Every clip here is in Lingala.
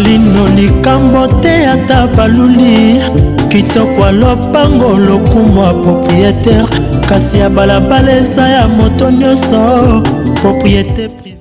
Alino likambo te ata baluli kitoko ya lopango lokumu ya propriétaire kasi ya balabala eza ya moto nyonso propriété privée.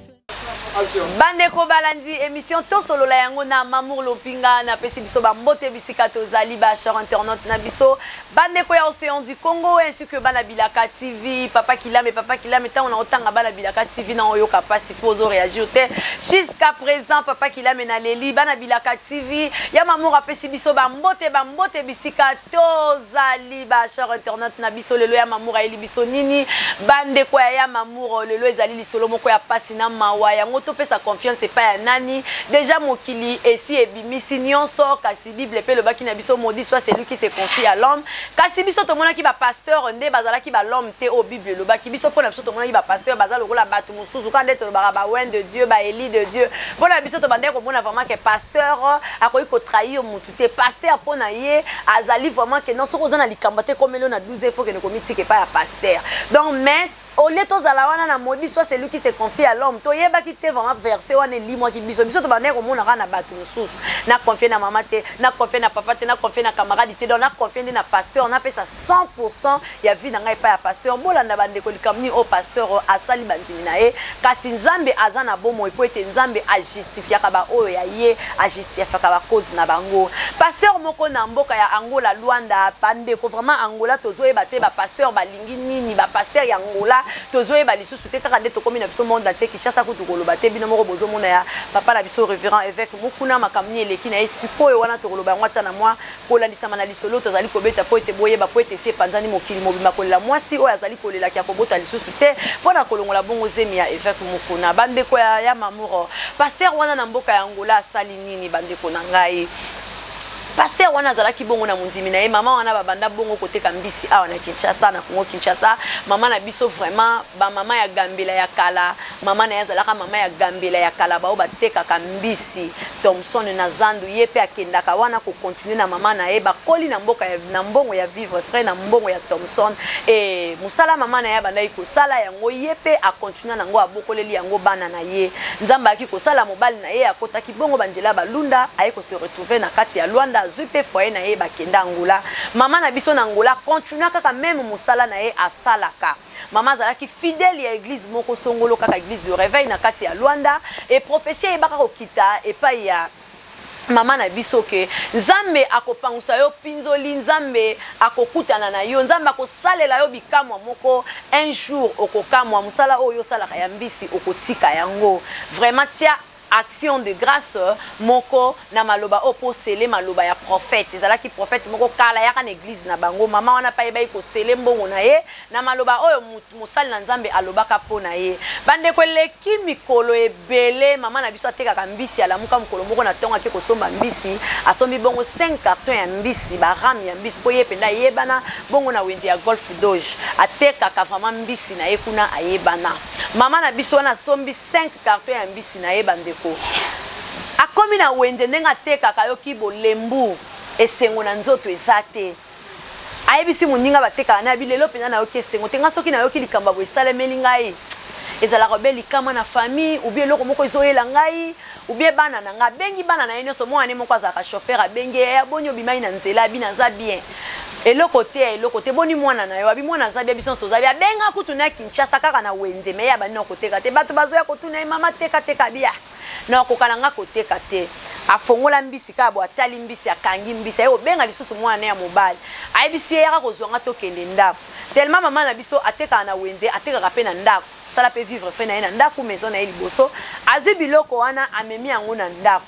Bandeko balandi émission Tosolola yango na Mamour Lopinga, napesi biso bambote bisika tozali, ba chers internautes na biso, bandeko ya Océan du Congo ainsi que bana Bilaka TV. Papa Kilame, papa Kilame, ntango na otanga bana Bilaka TV na oyoka mpasi mpo ozo réagir te jusqu'à présent. Papa Kilame, naleli bana Bilaka TV ya Mamour, apesi biso bambote, bambote bisika tozali, ba chers internautes na biso. Lelo ya Mamour ayeli biso nini, bandeko ya Mamour? Lelo ezali lisolo moko ya pasi na mawa. Yango topesa confiance epai ya nani? Déjà mokili esi ebimisi nyonso, kasi Bible mpe elobaki na biso: "Maudit soit celui qui se confie à l'homme." Kasi biso tomonaki bapasteur nde bazalaki bal'homme te. Oyo Bible elobaki biso, mpo na biso tomonaki bapasteur baza lokola bato mosusu, kaka nde tolobaka baoints de Dieu, baélus de Dieu. Mpo na biso tobandaki komona vraiment ke pasteur akoki kotrahir motu te. Pasteur, mpo na ye azali vraiment ke non, soki oza na likambo te, komeli na 12, il faut kende komitika epai ya pasteur. Donc, mais au lieu tozala wana na "Maudit soit celui qui se confie à l'homme", toyebaki te vraiment verset wana elimwaki biso. Biso tobandaki komona kaka na bato mosusu. Na confie na mama te, na confie na papa te, na confie na camarade te, donc na confie nde na pasteur. Napesa 100 ya vie na ngai epai ya pasteur. Bolanda, bandeko, likambo nini oyo pasteur asali bandimi na ye. Kasi Nzambe aza na bomoi, mpo ete Nzambe ajustifiaka baoyo ya ye, ajustifiaka bacause na bango. Pasteur moko na mboka ya Angola, Luanda. Bandeko, vraiment Angola tozoyeba te bapasteur balingi nini. Bapasteur ya Angola tozoyeba lisusu te, kaka nde tokomi na biso monde entier. Kinshasa kutu koloba te, bino moko bozomona ya papa na biso révérend évêque Mokuna, makambo nini eleki na ye sikoyo. Wana tokoloba yango ata na mwa kolandisama na lisolo tozali kobeta, po ete boyeba, po ete esi epanzani mokili mobimba, kolela mwasi oyo azali kolelaki ya kobota lisusu te mpo na kolongola bongo zemi ya évêque Mokuna. Bandeko ya Mamour, pasteur wana na mboka ya Angola asali nini? Bandeko na ngai, pasteur wana azalaki bongo na mondimi na ye, mama wana. Babanda bongo koteka mbisi awa na Kinshasa, na Kongo Kinshasa. Mama na biso vraiment bamama ya gambela ya kala. Mama na ye azalaka mama ya gambela ya kala, bao batekaka mbisi Thomson na zandu. Ye mpe akendaka wana kocontinuer na mama na ye. Bakoli na mboka ya, na mbongo ya vivre frais, na mbongo ya Thomson. E mosala mama na ye abandaki kosala yango, ye mpe acontinuer nango, abokoleli yango bana na ye. Nzambe ayaki kosala, mobali na ye akotaki bongo banzela balunda, aye kose retrouver na kati ya Lwanda, azwi mpe foyer na ye, bakenda Angola. Mama na biso na Angola continue kaka même mosala na ye asalaka. Mama azalaki fidèle ya église moko songolo, kaka église de réveil na kati ya Lwanda. E prophétie eyebaka kokita epai ya mama na biso ke Nzambe akopangusa yo mpinzoli, Nzambe akokutana na yo, Nzambe akosalela yo bikamwa moko. Un jour okokamwa, mosala oyo osalaka ya mbisi okotika yango. Vraiment tia action de grâce moko na maloba oyo mpo osele maloba ya prophète. Ezalaki prophète moko kala yaka na église na bango. Mama wana mpe ayebaki kosele mbongo na ye na maloba oyo mosali na Nzambe alobaka mpo na ye. Bandeko, eleki mikolo ebele, mama na biso atekaka mbisi. Alamuka mokolo moko na ntongo, ake kosomba mbisi. Asombi bongo 5 carton ya mbisi, barame ya mbisi, mpo ye mpenza ayebana bongo na wenze ya Golf Doge. Atekaka vraiment mbisi na ye kuna, ayebana. Mama na biso wana asombi 5 carton ya mbisi na ye. Bandeko, akomi na wenze ndenge atekaka, yoki bolembu, esengo na nzoto eza te. Ayebisi moninga batekaka na yabi: "Lelo mpenza nayoki esengo te. Nga soki nayoki likambo ya boye esalemeli ngai, ezalaka obe likama na famille, ou bien eloko moko ezoyela ngai, ou bien bana na ngai." Abengi bana na ye nyonso. Mwana moko azalaka chauffeur, abengi ye: "Aboni, obimai na nzela?" Abi: "Naza bien, eloko te, eloko te." "Boni mwana na yo?" Abi: "Mwana aza bien, biso nyonso toza bien." Abenga kutu na Kinshasa kaka na wenze, me ye abandi na koteka te. Bato bazoya kotuna ye: "Mama, teka, teka." Bia na okoka na nga koteka te. Afongola mbisi kaka bo, atali mbisi, akangi mbisi, aye kobenga lisusu mwana ya mobali, ayebisi ye: "Yaka kozwa nga, tokende ndako." Tellement mama na biso atekaka na wenze, atekaka mpe na ndako, asala mpe vivre frais na ye na ndako, maison na ye liboso. Azwi biloko wana, amemi yango na ndako.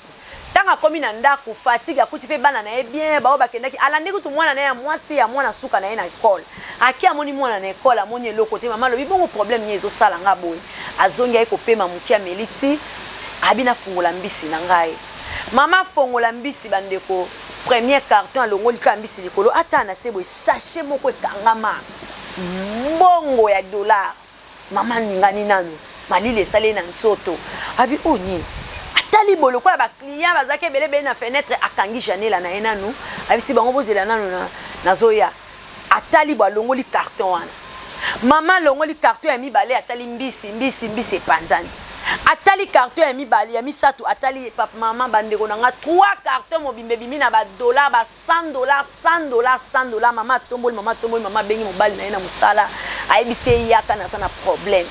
Ntango akomi na ndako, fatigue, akuti mpe bana na ye bien, bao bakendaki. Alandi kutu mwana na ye ya mwasi, ya mwana suka na ye na ekole. Aki amoni mwana na ekole, amoni eloko te. Mama alobi: "Bongo problème nini ezosala nga boye?" Azongi, aye kopema moke, ameli ti, abi: "Nafungola mbisi na ngai." Mama afongola mbisi. Bandeko, premier carton, alongoli kaka mbisi likolo, ata na se boye, sachet moko ekangama mbongo ya dollar. Mama ningani nanu, malili esali ye na nzoto. Abi: "Oyo nini?" Atali boye, lokola baclient bazalaki ebele ebele na fenêtre, akangi janela na ye nanu, ayebisi bango: "Bozela nanu, nazoya." Atali bo, alongoli carton wana. Mama alongoli carton ya mibale, atali mbisi, mbisi, mbisi epanzani. Atali carton ya mibale, ya misato, atali papa, mama, bandeko na nga, 3 carton mobimba ebimi na ba dollars, ba 100 $, 100 $, 100 $. Mama atomboli, mama atomboli, mama abengi mobali na ye na mosala, ayebisi ye: "Yaka, naza na problème."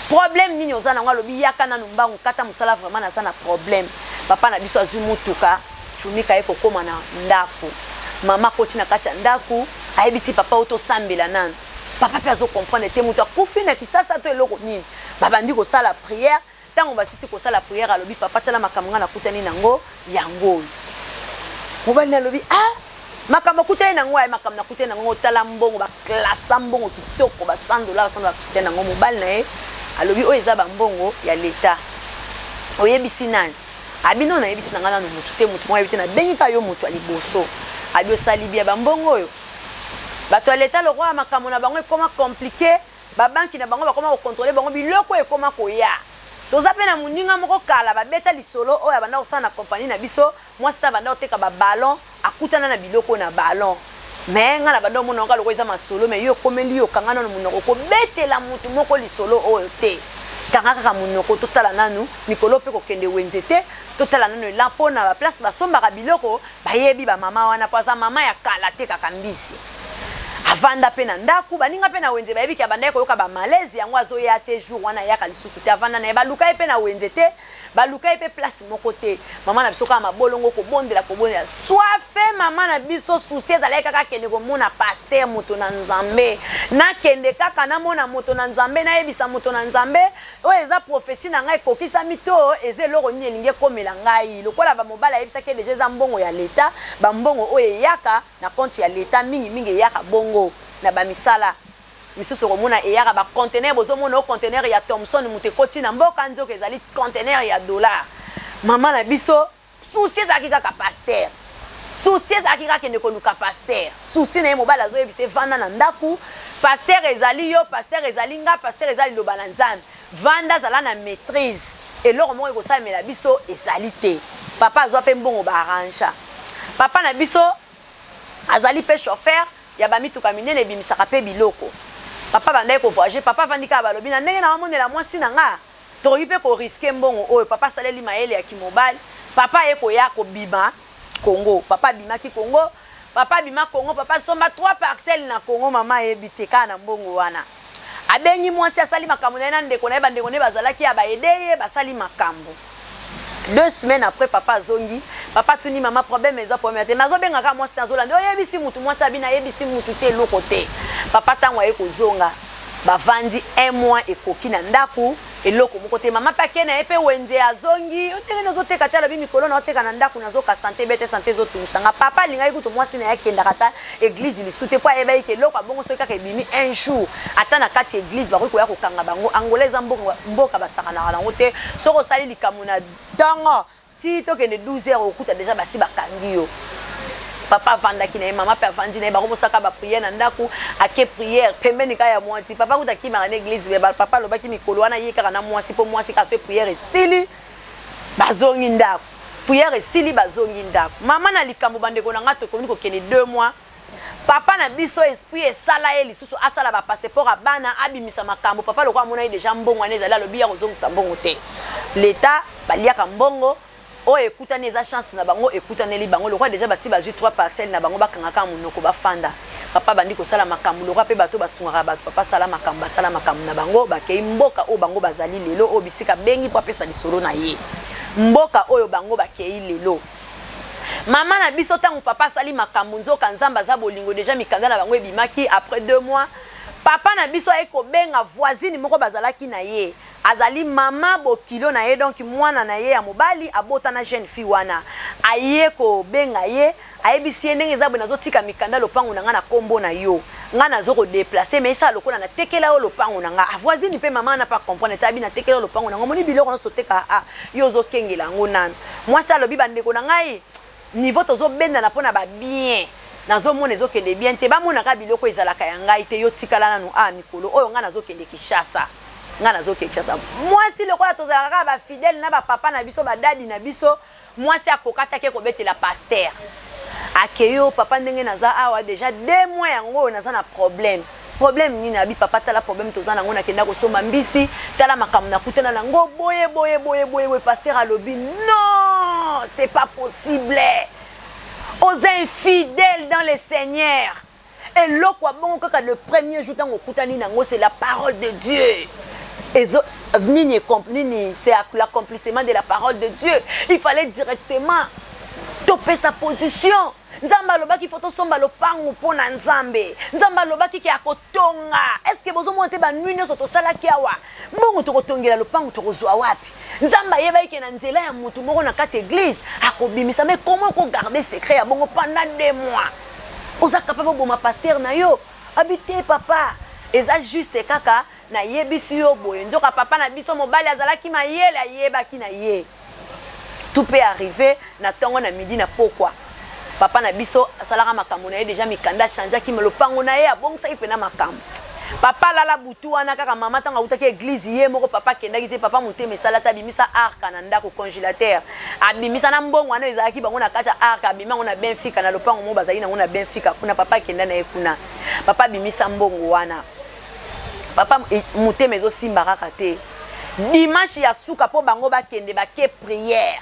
"Problème nini oza nango?" Alobi: "Yaka nanu mbangu, kata mosala, vraiment naza na problème." Papa na biso azwi mutuka, cumika ye kokóma na ndako. Mama akoti na kati ya ndako, ayebisi papa oyo: "Tosambela nanu." Papa mpe azocomprendre te, moto akufi na Kisasa to eloko nini? Babandi kosala prière. Ntango basisi kosala prière, alobi: "Papa, tala makambo ngai nakutani nango yango oyo." Mobali alobi: "Ah, makambo akutani nango aye, makambo nakutani nango, tala mbongo, baklasa mbongo kitoko, ba 100 $, 100 akutani nango." Mobali na ye alobi: "Oyo eza bambongo ya leta, oyebisi nani?" Abi: "No, nayebisi na ngai nano motu te, motu moko ayebi te, nabengi kaka yo moto ya liboso." Abi: "Osali bia bambongo oyo, bato ya leta lokola makambo na bango ekóma compliqué, babanki na bango bakóma kocontrôler bango, biloko oyo ekóma koya. Toza mpe na moninga moko kala babeta lisolo oyo abanda kosala na kompani na biso, mwasi ta banda koteka baballon, akutana na biloko na ballon. Me ngai na banda omona kaka lokola eza masolo, me yo ekomeli yo, okanga nano monoko, kobetela motu moko lisolo oyo te, kanga kaka monoko. Totala nanu mikolo mpe kokende wenze te, totala nanu ela mpo na baplace basombaka biloko, bayebi bamama wana, mpo aza mama ya kala te, kaka mbisi." Avanda mpe na ndako, baninga mpe na wenze bayebiki abandaki koyoka bamalaise, yango azoya te. Jour wana ayaka lisusu te, avanda na ye, baluka ye mpe na wenze te, baluka ye mpe place moko te. Mama na biso kaka mabolongo, kobondela, kobondela soife. Mama na biso souci ezalaki kaka akende komona pasteur, moto na Nzambe. Nakende kaka namona moto na Nzambe, nayebisa moto na Nzambe oyo eza prophétie na ngai ekokisami to eza eloko nini elingi ekomela ngai. Lokola bamobali ayebisaki déjà, eza mbongo ya leta, bambongo oyo eyaka na compte ya leta mingimingi, eyaka bongo na bamisala misusu, okomona eyaka baconteneur, bozomona o conteneur ya Thomson, moto ekoti na mboka, nzoka ezali conteneur ya dollar. Mama na biso souci ezalaki kaka pasteur, souci ezalaki kaka kende koluka pasteur. Souci na ye, mobali azoyebisa: "Evanda na ndako, pasteur ezali yo, pasteur ezali nga, pasteur eza liloba na Nzambe. Vanda, azala na maîtrise, eloko moko ekosalemela biso ezali te." Papa azwa mpe mbongo, baarranger. Papa na biso azali mpe chauffeur ya bamituka minene, ebimisaka mpe biloko. Papa bandaki kovoyage. Papa avandi kaka, balobi: "Na ndenge naomonela mwasi na nga, tokoki mpe korisquer mbongo oyo." Papa asaleli mayele ya kimobali. Papa aye koya kobima Congo. Papa abimaki Congo, papa abima Congo, papa asomba 3 parcelle na Congo. Mama ayebi te, kaka na mbongo wana abengi mwasi, asali makambo na ye na ndeko na ye. Bandeko na ye bazalaki ya baede ye, basali makambo. 2 semaines après, papa azongi. Papa atuni mama: "Problème eza problème te?" Mais azobengaka mwasi te, azolanda: "Oyebisi mutu?" Mwasi abi: "Nayebisi mutu te, eloko te." Papa ntango aye kozonga, bavandi un mois ekoki na ndako, eloko moko te. Mama mpe ake na ye mpe wenze, azongi: "Ndenge nini ozoteka te?" Alobi: "Mikolo na oteka na ndako, nazoka santé be te, santé ezotungisanga." Papa alingaki kutu mwasi na ye akendaka ata église lisu te, mpo ayebaki ke eloko abongo soki kaka ebimi un jour ata na kati ya église, bakoki koya kokanga bango. Angola eza mboka basakanaka nango te. Soki osali likambo na ntongo ti tokende 12 heures, okuta déjà basi bakangi yo. Papa avandaki na ye, mama mpe avandi na ye, bakomosaka baprière na ndako, ake prière pembeni kaka ya mwasi. Papa kuta akimaka na église, me papa alobaki mikolo wana ye kaka na mwasi, mpo mwasi kaka so prière esili, bazongi ndako, prière esili, bazongi ndako. Mama na likambo, bandeko na nga, tokomi kokende 2 mois. Papa na biso, esprit esala ye lisusu, asala bapasseport ya bana, abimisa makambo. Papa lokola amona ye déjà mbongo wana ezali, alobi ya kozongisa mbongo te. Leta baliaka mbongo oyo ekutani, eza chance na bango, ekutaneli bango. Lokola déjà basi bazwi 3 parcelle na bango, bakangaka monoko, bafanda. Papa bandi kosala makambo lokola mpe bato basungaka bato. Papa asala makambo, basala makambo na bango, bakei mboka oyo bango bazali lelo, oyo bisika bengi mpo apesa lisolo na ye, mboka oyo bango bakei lelo. Mama na biso, ntango papa asali makambo, nzoka Nzambe aza bolingo, déjà mikanda na bango ebimaki. Après 2 mois, papa na biso aye kobenga voisine moko bazalaki na ye, azali mama bokilo na ye, donc mwana na ye ya mobali abota na jeune fille wana. Aye kobenga ye, ayebisi ye: "Ndenge eza boye, nazotika mikanda lopango na ngai na nkombo na yo. Ngai nazo kodéplacer, mais esala lokola natekela yo lopango na ngai." Avoisine mpe mama wana pa comprendre te. Abi: "Natekela yo lopango na ngai, omoni biloko nyonso toteka, a yo ozokengela yango nanu." Mwasi alobi: "Bandeko na ngai, niveau tozobendana mpo na babien, nazomona ezokende bien te, bamonaka biloko ezalaka ya ngai te. Yo tikala nanu a mikolo oyo, ngai nazokende Kishasa, ngai nazokende Kishasa." Mwasi, lokola tozalaka kaka bafidèle na bapapa na biso, badadi na biso, mwasi akokataki kobetela pasteur. Akei: "Yo papa, ndenge naza awa déjà 2 mois yango oyo, naza na problème. Problème nini? Abi papa, tala problème toza nango, nakenda kosomba mbisi, tala makambo nakutana nango boye boye boye boye boye. Pasteur alobi non, c'est pas possible, oza infidèle dans le Seigneur. Eloko ya bongo kaka le premier jour ntango okutani nango, c'est la parole de Dieu. Ezo nini nini, c'est l'accomplissement de la parole de Dieu. Il fallait directement topesa position. Nzambe alobaki faut tosomba lopango mpo na Nzambe. Nzambe alobaki ke akotonga. Est-ce bozomona te banui nyonso tosalaki awa? Mbongo tokotongela lopango tokozwa wapi? Nzambe ayebaki ke na nzela ya motu moko na kati église akobimisa. Mais comment kogarder secret ya bongo pendant 2 mois? Oza capable oboma pasteur na yo? Abi te papa, eza juste kaka nayebisi yo boye. Nzoka papa na biso mobali azalaki mayele, ayebaki na ye tout peut arriver. Na ntongo, na midi, na pokwa, papa na biso asalaka makambo na ye déjà, mikanda achangeaki, me lopango na ye abongisaki mpena makambo. Papa alala butu wana kaka. Mama ntango awutaki église, ye moko papa akendaki te. Papa motema esala te, abimisa arka na ndako, congélateur, abimisa na mbongo wana ezalaki bango na kati ya arka, abimi yango na Benfika, na lopango moko bazalaki nango na Benfika kuna. Papa akenda na ye kuna, papa abimisa mbongo wana. Papa motema ezosimba kaka te. Dimanche ya suka mpo bango bakende, bake prière.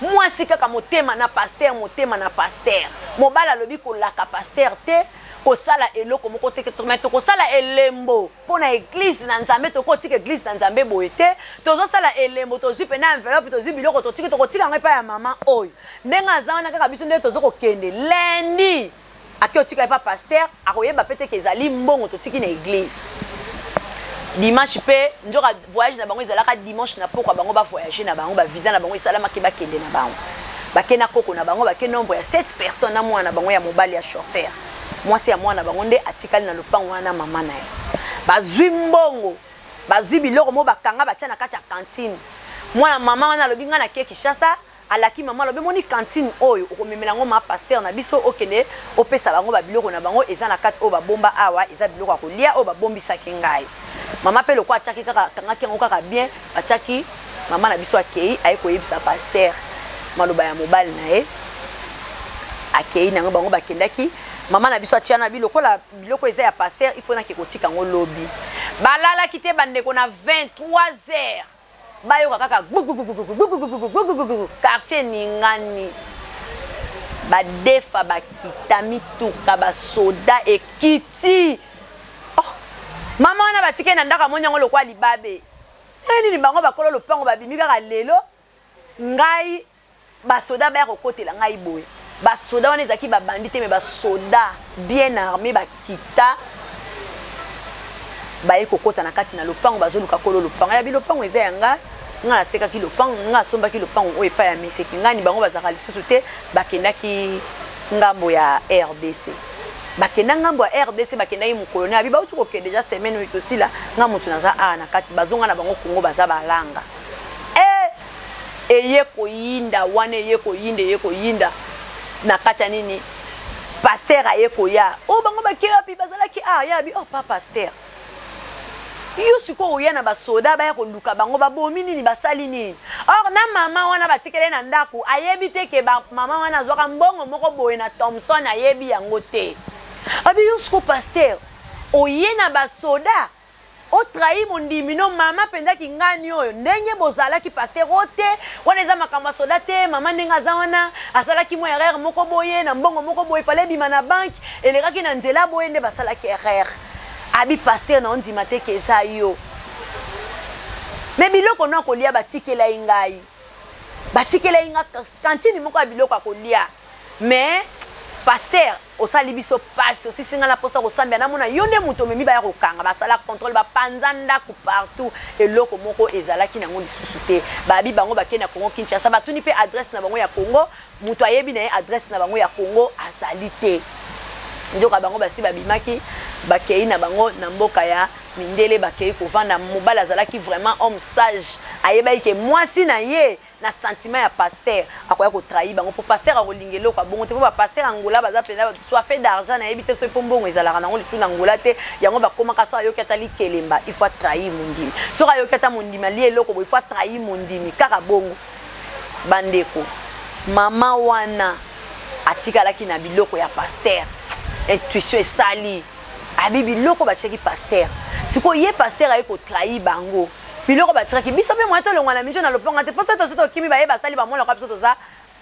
Mwasi kaka motema na pasteur, motema na pasteur. Mobali alobi kolaka pasteur te, kosala eloko moko te, mais tokosala elembo mpo na église na Nzambe. Tokotika église na Nzambe boye te. Tozosala elembo, tozwi mpena enveloppe, tozwi biloko, totiki, tokotika yango epai ya mama oyo ndenge aza wana kaka. Biso nde toza kokende lundi, ake otika epa pasteur, akoyeba pe te ke ezali mbongo totiki na église. Dimanche mpe nzoka voyage na bango ezalaka dimanche na pokwa. Bango bavoyage na bango, bavisa na bango esalamaki, bakende na bango. Bake na koko na bango, bake nombre ya 7 personnes na mwana na bango ya mobali ya chauffeur. Mwasi ya mwana na bango nde atikali na lopango wana, mama na ye. Bazwi mbongo, bazwi biloko mo, bakanga, batia na kati ya cantine. Mwana mama wana alobi ngai nake Kinshasa. Alaki mama, alobi moni cantine oyo okomemela yango ma pasteur na biso, okende opesa bango babiloko na bango eza na kati oyo babomba awa, eza biloko ya kolia oyo babombisaki ngai. Mama mpe lokwa atiaki kaka, akangaki yango kaka bien, atiaki. Mama na biso akei, aye koyebisa pasteur maloba ya mobali na ye. Akei nango, bango bakendaki. Mama na biso atia na bi lokola biloko eza ya pasteur, il faut nake kotika yango lobi. Balalaki te bandeko. Na 23 heures bayoka kaka gugugugugugugugugugugugu, quartier ningani, badefa bakita mituka, basoda ekiti. Oh, mama wana batike na ndako, amoni yango lokwa libabe. Ndenge nini bango bakolo lopango babimi kaka lelo, ngai basoda baya kokotela ngai boye? Basoda wana ezalaki babandi te, mais basoda bien armé bakita, baye kokota na kati na lopango, bazoluka kolo lopango. Ya bilopango eza ya ngai, ngai natekaki lopango, ngai asombaki lopango oyo epai ya meseki ngani. Bango bazalaka lisusu te, bakendaki ngambo ya RDC, bakenda ngambo ya RDC, bakendaki mokolo na abi bauti kokende déjà semaine oyo tosila. Nga moto naza awa na kati, bazonga na bango Kongo, baza balanga e eye koyinda wana, eye koyinda, eye koyinda na kati ya nini. Pasteur aye koya oyo, bango bake wapi? Bazalaki ah ya bi oh pa pasteur, yo sikoyo oya na basoda baya koluka bango, babomi nini, basali nini? Or na mama wana batikeli na ndako, ayebi te ke mama wana azwaka mbongo moko boye na Thomson, ayebi yango te. Abi yo siko pasteur oye na basoda, otrahi mondimi no mama mpenza kingani oyo ndenge bozalaki. Pasteur o te, wana eza makambo ya soda te. Mama ndenge aza wana, asalaki mwa erreur moko boye na mbongo moko boye, fallait ebima na banque, elekaki na nzela boye nde basalaki erreur. Abi pasteur na ondima te ke eza yo, mais biloko no akolia batikelai ngai, batikelai nga cantine moko ya biloko ya kolia. Mais pasteur osali biso pasi, osisi nga na mposa kosambela, namona yo nde moto omemi baya kokanga. Basala contrôle, bapanza ndako partout, eloko moko ezalaki nango lisusu te. Babi bango bakende na Congo Kinshasa, batuni mpe adresse na bango ya Congo, moto ayebi na ye adresse na bango ya Congo azali te. Nzoka bango basi babimaki, bakei na bango na mboka ya mindele, bakei kovanda. Mobali azalaki vraiment homme sage, ayebaki ke mwasi na ye na sentiment ya pasteur akoya kotrahir bango, mpo pasteur akolinga eloko ya bongo te, mpo bapasteur Angola baza mpenza soif d'argent. Nayebi te soki mpo mbongo ezalaka nango lisusu na Angola te, yango bakomaka so ayoki ata likelemba, il faut atrahir mondimi. Soki ayoki ata mondimi alie eloko boye, il faut atrahir mondimi kaka bongo. Bandeko, mama wana atikalaki na biloko ya pasteur. Intuition esali. Abi biloko batiaki pasteur, sikoyo ye pasteur aye kotrahir bango. Biloko batikaki biso mpe moye tolongwa na minjo na lopango te, mpo soki tosi tokimi, baye basali bamonaka biso toza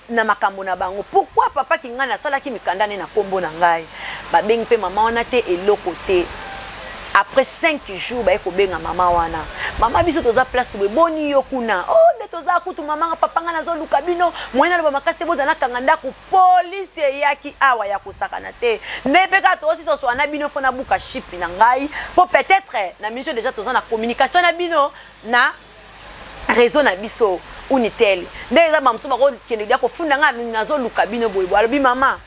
na makambo na bango. Pourquoi papa Kingani asalaki mikanda ne na nkombo na ngai? Babengi mpe mama wana te, eloko te. Après 5 jours, baye kobenga mama wana: "Mama, biso toza place boye, boni yo kuna?" "O oh, nde toza kutu mama, papa ngai nazoluka bino, moye naloba makasi te, bozala nakanga ndako, polisi eyaki awa ya kosakana te. Nde mpe kaka toosisa oswana na bino, fo nabuka shipi na ngai, mpo peut-être na miso déjà toza na communication na bino na réseau na biso Unitel, nde eza bamosusu bakokende dia kofunda ngai, nazoluka bino boye boye." Alobi: "Mama,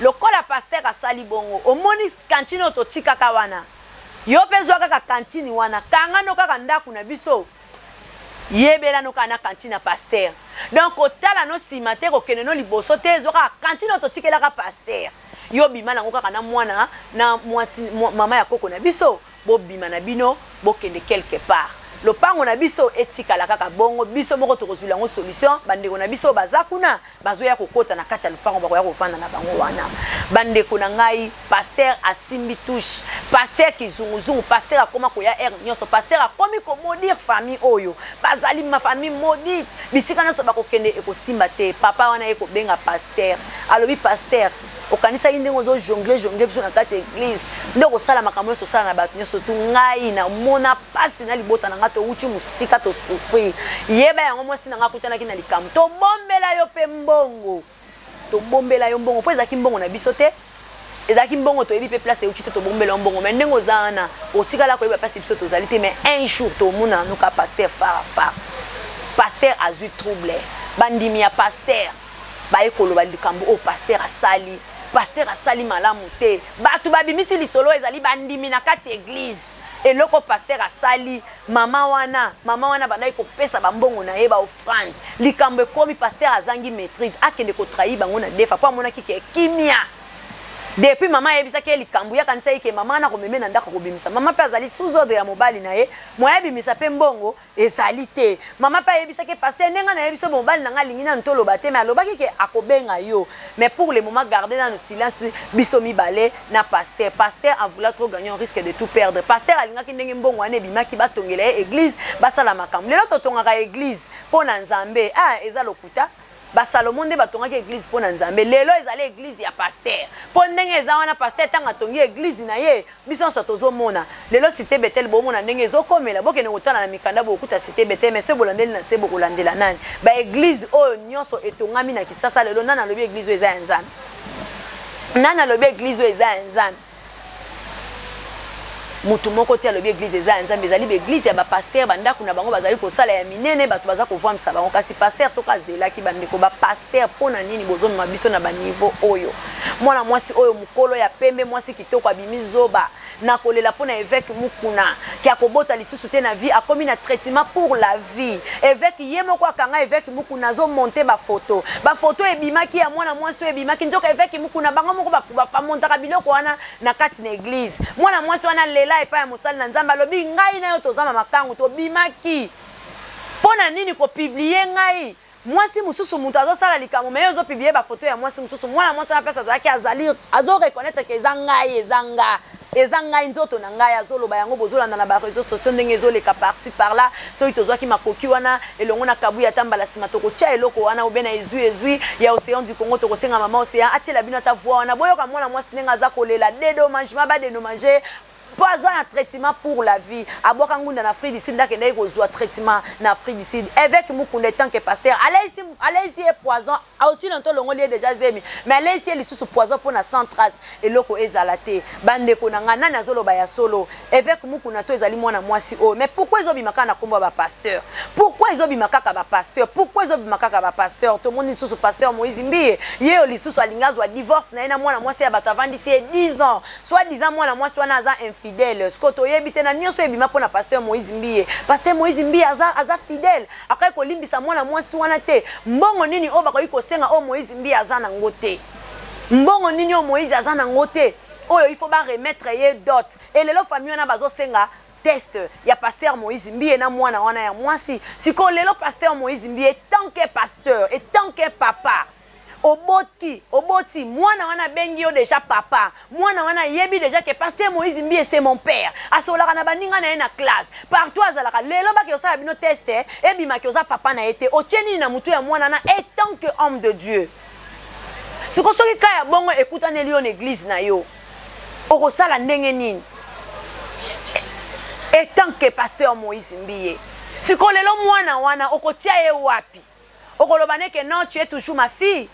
lokola pasteur asali bongo, omoni cantine oyo totikaka wana, yo mpe zwa kaka cantine wana, kangano kaka ndako na biso, yebela no kaka na cantine ya pasteur. Donc kotala no nsima te, kokende no liboso te, ezwa kaka cantine oyo totikelaka pasteur, yo bima nango kaka na mwana na mwasi, mama ya koko na biso, bobima na bino, bokende quelque part. Lopango na biso etikala kaka bongo, biso moko tokozwila yango solution. Bandeko na biso baza kuna, bazoya kokɔta na kati ya lopango, bakoya kovanda na bango wana." Bandeko na ngai, pasteur asimbi touche, pasteur kizunguzungu, pasteur akóma koya heure nyonso, pasteur akomi komaudire famille oyo, bazali ma famille maudite, bisika nyonso bakokende ekosimba te. Papa wana ye kobenga pasteur, alobi: "Pasteur, okanisaki ndenge ozojongler jongler biso na kati ya église nde okosala makambo nyonso osala na bato nyonso tu? Ngai namona mpasi na libota na ngai, towuti mosika, tosouffrir. Yeba yango, mwasi na ngai akutanaki na likambo, tobombela yo mpe mbongo, tobombela yo mbongo mpo ezalaki mbongo na biso te, ezalaki mbongo toyebi mpe place euti te. Tobombela yo mbongo, mais ndenge oza wana, otikala koyeba mpasi biso tozali te. Mais un jour tomona noka pasteur fara fara." Pasteur azwi trouble, bandimi ya pasteur baye koloba likambo oyo pasteur asali, pasteur asali malamu te. Bato babimisi lisolo, ezali bandimi na kati église. Eloko pasteur asali mama wana, mama wana bandaki kopesa bambongo na ye, baoffrande. Likambo ekomi, pasteur azangi maîtrise, akende kotrahir bango na defa, mpo amonaki ke kimia. Depuis mama ayebisaki ye likambo, yakanisa ye ke mama wana komeme na ndako, kobimisa. Mama mpe azali sous ordre ya mobali na ye, moye abimisa mpe mbongo ezali te. Mama mpe ayebisaki pasteur: "Ndenge nayebi so mobali na ngai alingi nanu toloba te, mais alobaki ke akobenga yo, mais pour le moment garde nanu silence, biso mibale na pasteur." Pasteur, en voulant trop gagner, on risque de tout perdre. Pasteur alingaki ndenge mbongo wana ebimaki, batongela ye église, basala makambo. Lelo totongaka église mpo na Nzambe, ah, eza lokuta. Basalomo nde batongaki église mpo na Nzambe. Lelo ezali église ya pasteur, mpo ndenge eza wana, pasteur ntango atongi église na ye, biso nyonso tozomona. Lelo Cité Betel, bomona ndenge ezokomela. Bokende kotala na mikanda, bokokuta Cité Betel, mais soki bolandeli na se, bokolandela nani? Baéglise oyo nyonso etongami na Kisasa lelo, nani alobi église oyo eza ya Nzambe? Nani alobi église oyo eza ya Nzambe? Mutu moko te alobi église eza ya Nzambe. Ezali baéglise ya bapasteur, bandako na bango bazali kosala ya minene, bato baza kovwamisa bango. Kasi pasteur soki azelaki, bandeko bapasteur, mpo na nini bozomema biso na baniveau oyo? Mwana mwasi oyo mokolo ya pembe, mwasi kitoko, abimi zoba na kolela mpo na évêque Mukuna, ke akobota lisusu te na vie, akomi na traitement pour la vie. Évêque ye moko akanga évêque Mukuna, azomonter bafoto, bafoto ebimaki ya mwana mwasi oyo ebimaki. Nzoka évêque Mukuna, bango moko bamontaka biloko wana na kati na église. Mwana mwasi wana lela epai ya mosali na Nzambe, alobi: "Ngai na yo toza makangu, tobimaki, mpo na nini kopublier ngai? Mwasi mosusu moto azosala likambo, mais ye ozopublier bafoto ya mwasi mosusu." Mwana mwasi wana place azalaki, azali azoreconnaître ke eza ngai, eza nga, eza ngai, nzoto na ngai. Azoloba yango, bozolanda na baréseaux sociaux ndenge ezoleka par-ci par-là. Soki tozwaki makoki wana elongo na Kabuya, ata mbala nsima tokotia eloko wana obe na ezwi ezwi ya Océan du Congo. Tokosenga mama Océan atiela bino ata voix wana, boyoka mwana mwasi ndenge aza kolela dédommagement, badédommage mpo azwa na traitement pour la vie. Abwaka ngunda na Afrique du Sud, ndakendaki kozwa traitement na Afrique du Sud. Évêque Mukunda, tant que pasteur, aleisi ye poison. Aussi longtemps olongoli ye déjà zemi, mais aleisi ye lisusu poison mpo na sans trace, eloko ezala te. Bandeko na ngai, nani azoloba ya solo? Évêque Mukuna to ezali mwana mwasi oyo? Mais pourquoi ezobima kaka na nkombo ya bapasteur? Pourquoi ezobima kaka bapasteur? Pourquoi ezobima kaka bapasteur? Tomoni lisusu pasteur Moïse Mbiye, ye oyo lisusu alingi azwa divorce na ye na mwana mwasi ya bato, avandisi ye 10 ans, soit disant mwana mwasi wana aza infidèle. Sikoyo toyebi te na nyonso ebima mpo na pasteur Moïse Mbiye. Pasteur Moïse Mbiye aza fidèle, akoki kolimbisa mwana mwasi wana te. Mbongo nini oyo bakoki kosenga oyo Moïse Mbiye aza nango te? Mbongo nini oyo Moïse aza nango te oyo il faut baremettre ye dot? Elelo famille wana bazosenga test ya pasteur Moïse Mbiye na mwana wana ya mwasi. Sikoyo lelo pasteur Moïse Mbiye, tant que pasteur et tant que papa, oboti Soki oboti mwana wana abengi yo dejà papa, mwana wana ayebi dejà que pasteur Moïse Mbiye c'est mon père, asololaka na baninga na ye na classe, partout azalaka, lelo bake kosala bino test ebima que oza papa na ye te, otie nini na mutu ya mwana wana etant que homme de Dieu? Sikoyo soki cas ya bongo ekutaneli yo na eglise na yo, okosala ndenge nini etant que pasteur Moïse Mbiye? Sikoyo lelo mwana wana okotia ye wapi? Okoloba ne que non, tu es toujours ma fille?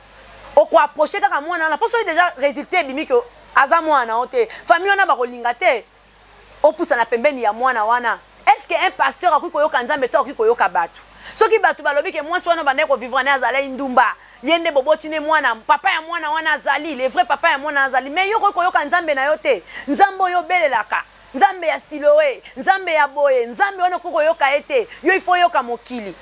Oko approcher kaka mwana wana po soki dejà resultat ebimi que aza mwana na yo te, famille wana bakolinga te opusana pembeni ya mwana wana. Est ce que un pasteur akoki koyoka Nzambe to akoki koyoka batu? Soki batu balobi que mwasi wana obandaki ko vivre naye azalaki ndumba, ye nde boboti ne mwana, papa ya mwana wana azali, le vrai papa ya mwana azali, mais yo okoki koyoka Nzambe na yo te? Nzambe oyo obelelaka, Nzambe ya Siloe, Nzambe ya boye, Nzambe wana okoki koyoka ye te, yo il faut oyoka mokili.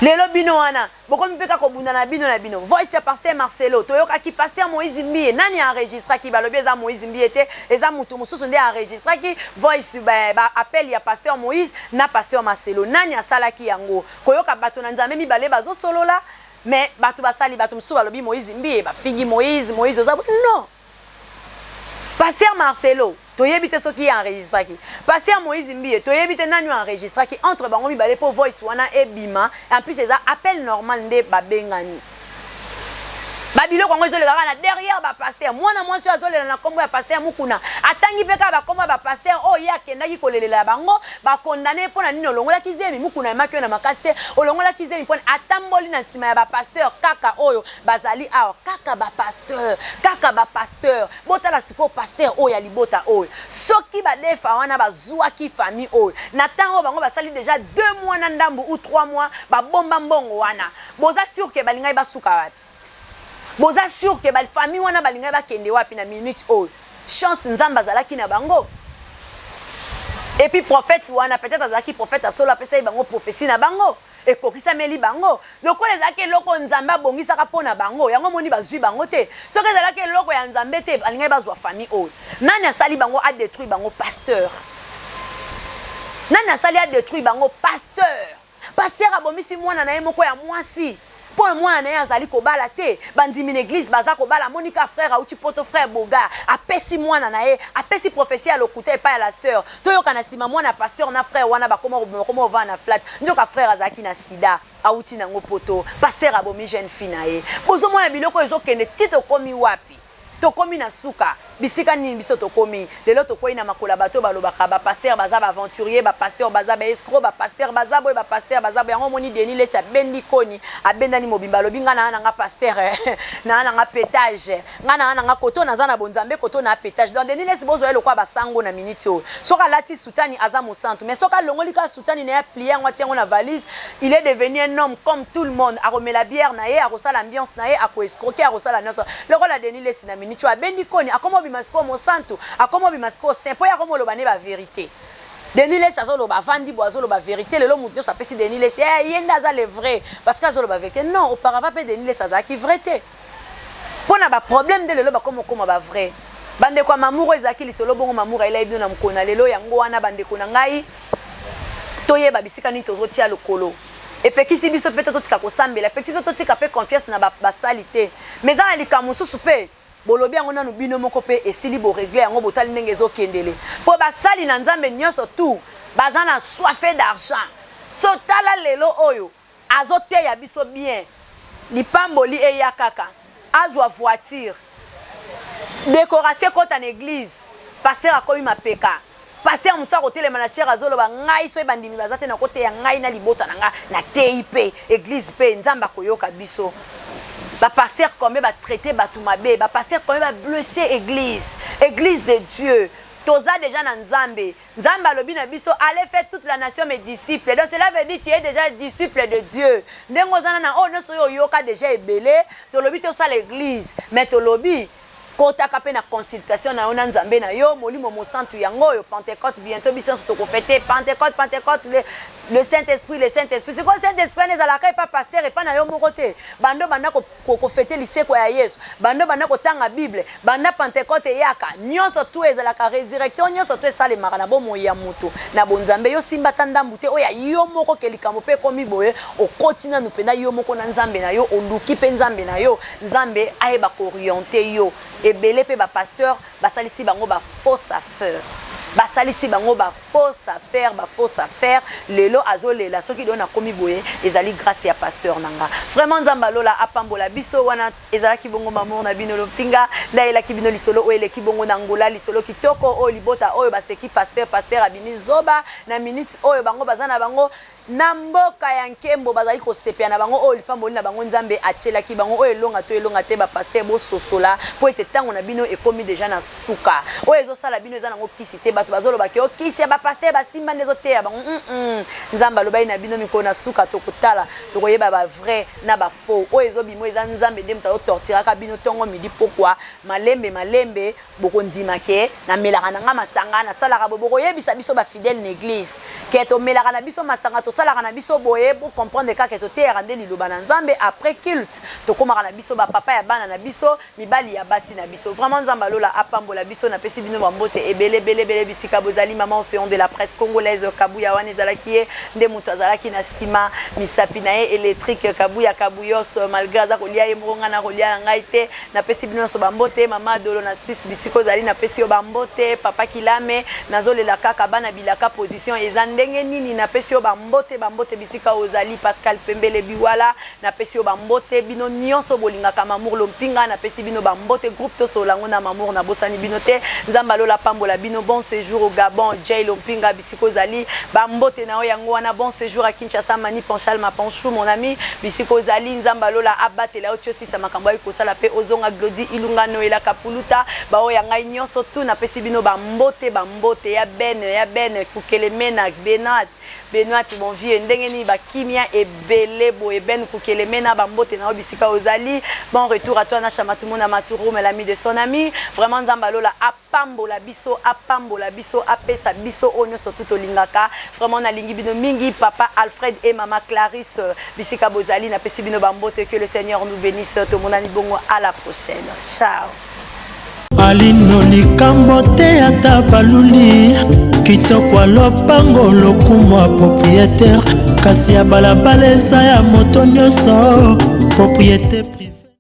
Lelo bino wana bokomi pe kaka kobunda na bino na bino. Voice ya pasteur Marcelo toyokaki pasteur Moïse Mbiye nani a enregistraki? Balobi eza Moïse Mbiye te, eza mutu mususu nde a enregistraki voice ba appel ya pasteur Moïse na pasteur Marcelo. Nani asalaki yango? Koyoka bato na Nzambe mibale bazosolola mais bato basali bato mosusu balobi Moïse Mbiye bafingi Moïse, Moïse oza non. Pasteur Marcelo toyebi te soki ye enregistraki. Pasteur Moïse Mbiye toyebi te nani oyo enregistraki entre bango mibale po voice wana ebima en plus eza appel normal nde babengani. Ba biloko yango ezoleka kaka na derrière ba pasteur. Mwana mwasi oyo azolela na kombo ya pasteur Mukuna atangi pe kaka ba kombo ya ba pasteur oyo ye akendaki kolelela bango ba condamne ye pona nini olongolaki zemi Mukuna ayemaki yo na makasi te olongolaki zemi pona atamboli na nsima ya ba pasteur kaka oyo Bazali awa kaka ba pasteur kaka ba pasteur botala sikoyo pasteur oyo ya libota oyo soki ba defa wana bazuaki famille oyo na temps oyo bango basali dejà deux mois na ndambu ou trois mois ba bomba mbongo wana boza sur que balingaki basuka wapi boza sur que ba famille wana balingaki bakende wapi na minute oyo chance nzambe azalaki na bango et puis prophète wana peut-être azalaki prophète ya solo apesaki bango prophetie na bango Ekokisameli bango. Lokola ezalaki eloko oyo Nzambe abongisaka mpo na bango, yango omoni bazui bango te. Soki ezalaki eloko ya Nzambe te, balingaki bazua famille oyo. Nani asali bango a detruire bango? Pasteur. Nani asali a detruire bango? Pasteur. Pasteur abomisi mwana na ye moko ya mwasi mpo mwana na ye azali kobala te. Bandimi na eglise baza kobala, amoni ka frère auti poto, frère Boga apesi mwana na ye, apesi prophetie ya lokuta epai ya la sœur. Toyoka na sima mwana ya pasteur na frère wana bakoma kobima bakoma kovanda na flat nzoka frère azalaki na sida awuti nango poto pasteur abomi jeune fille na ye bozomona biloko oyo ezokende ti tokomi wapi tokomi na suka bisika nini biso tokomi lelo tokwei na makolo ya bato oyo balobaka ba pasteur baza ba aventurier ba pasteur baza ba escroc ba pasteur baza boye ba pasteur baza boye yango omoni Denis Lessi abendi koni abendani mobimba alobi nga naa na nga pasteur naa na nga petage Nga na na nga koto naza na bonzambe koto na petage donc Denis Lessi bozwa ye lokola ba sango na minute oyo soki alati soutani aza mosantu mais soki alongoli kaka soutani na ye a plie yango atie yango na valise il est devenu un homme comme tout le monde akomela bière na ye akosala ambiance na ye ako escroquer akosala nionso lokola Denis Lessi na minute oyo abendi koni akoma obima sikoyo mosantu akoma obima sikoyo saint po ye akoma oloba nde ba verite Denis Lessi azoloba avandi boye azoloba verite lelo mutu nionso apesi Denis Lessi eh ye nde aza le vrai parce que azoloba verite non auparavant pe Denis Lessi azalaki vrai te Pona ba problème nde lelo bakoma okoma ba vrai ba ndeko ya Mamour oyo ezalaki lisolo bongo Mamour ayelaki bino na mokolo na lelo yango wana ba ndeko na ngai toyeba bisika nini tozo tia lokolo epekisi biso pe te totika kosambela epekisi biso totika pe confiance na basali te mais eza na likambo mosusu pe bolobi yango nanu bino moko pe esili bo regle yango botali ndenge ezo kendele po basali na Nzambe nionso tout baza na soife d'argent so tala lelo oyo Azo teya biso bien lipamboli eya kaka azwa voiture decoration ekota na eglise pasteur akomi mapeka pasteur mosusu akotelema na chaire azoloba ngai soki bandimi baza te nakoteya ngai na libota na ngai nateyi mpe eglise mpe nzambe akoyoka biso ba pasteur combien ba traite bato mabe ba pasteur combien ba blesse eglise eglise de Dieu toza deja na nzambe Nzambe alobi na biso allez faites toute la nation mes disciples donc cela veut dire tu es dejà disciple de Dieu ndenge oza na na oyo nionso oyo oyoka dejà ebele tolobi tosala eglise mais tolobi kotaka pe na consultation na yo na Nzambe na yo molimo mosantu yango oyo Pentecote bientot biso nionso toko fete Pentecote Pentecote le Le Saint Esprit, le Saint Esprit, sikoyo Saint Esprit wana ezalaka epa pasteur, epa na yo moko te. Bando banda kofete liseko ya Yesu, bando banda kotanga Bible, banda Pentecote eyaka, nyonso tu ezalaka résurrection, nyonso tu esalemaka na bomoi ya moto na bonzambe. Yo simba ata ndambu te oyo ya yo moko, ke likambo mpe ekomi boye, okoti nanu mpenza yo moko na Nzambe na yo, oluki mpe Nzambe na yo, Nzambe ayeba koorienter yo. Ebele mpe bapasteur basalisi bango bafausse affaire, basalisi bango bafausse affaire, bafausse affaire. Lelo azolela soki lelo nakomi boye, ezali grâce ya pasteur na nga. Vraiment, Nzambe alola apambola biso. Wana ezalaki bongo Mamour na bino Lopinga, ndayelaki bino lisolo oyo eleki bongo na Ngola, lisolo kitoko oyo libota oyo baseki pasteur, pasteur abimi zoba na minute oyo. Bango baza na bango na mboka ya nkembo, bazali kosepela na bango oyo lipamboli na bango Nzambe atielaki bango, oyo elonga to elonga te. Bapasteur, bososola mpo ete ntango na bino ekomi déjà na suka. Oyo ezosala bino eza nango kisi te. Bato bazolobaki o kisi ya bapasteur basimba nde ezoteya bango. Nzambe alobaki na bino, mikolo na suka tokotala, tokoyeba bavrai na bafaux. Oyo ezobima eza Nzambe nde moto azotorturaka bino ntongo, midi, pokwa, malembe malembe. Bokondima ke namelaka na nga masanga, nasalaka boye, bokoyebisa biso bafidèle na église ke tomelaka na biso masanga, tosalaka na biso boye. Bocomprendre kaka toteyaka nde liloba na Nzambe. Après culte, tokomaka na biso bapapa ya bana na biso, mibali ya basi na biso. Vraiment, Nzambe alola apambola biso. Napesi bino bambote ebele ebele ebele bisika bozali. Mama Océan de la presse congolaise Kabuya, wana ezalaki ye nde moto azalaki na nsima, misapi na ye électrique. Kabuya Kabuyos, malgré aza kolia ye moko, ngai na kolia na ngai te. Napesi bino nyonso bambote. Mama Adolo na Suisse, bisika ozali, napesi yo bambote. Papa Kilame, nazolela kaka bana bilaka, position eza ndenge nini? Napesi yo bambote, bambote bisika ozali. Pascal Pembele Biwala, napesi yo bambote. Bino nyonso bolingaka Mamour Lompinga, napesi bino bambote. Groupe Tosolola yango na Mamour, nabosani bino te. Nzambe alola pambola bino. Bon séjour au Gabon, Jay Lompinga, bisika ozali, bambote na yo yango wana. Bon séjour à Kinshasa, Mani Panchal Mapanchou, mon ami, bisika ozali, Nzambe alola abatela yo ti osisa makambo ayi kosala mpe ozonga. Glodi Ilunga, Noelaka Puluta, baoyo ya ngai nyonso tu, napesi bino bambote, bambote ya bene ya bene. Kukelemena Benat, Benoit, bon vieux, ndenge nini? Bakimia ebele boye. Ben Kukelemena, bambote na yo bisika ozali. Bon retour à toi na Chamatumuna Maturu, l'ami de son ami. Vraiment, Nzambe alola apambola biso, apambola biso, apesa biso oyo nyonso tu tolingaka. Vraiment, nalingi bino mingi. Papa Alfred et mama Clarisse, bisika bozali, napesi bino bambote. Que le Seigneur nous bénisse. Tomonani bongo à la prochaine. Ciao. Alino likambo te, ata baluli kitoko ya lopango, lokumu ya propriétaire, kasi ya balabala eza ya moto nyonso, propriété.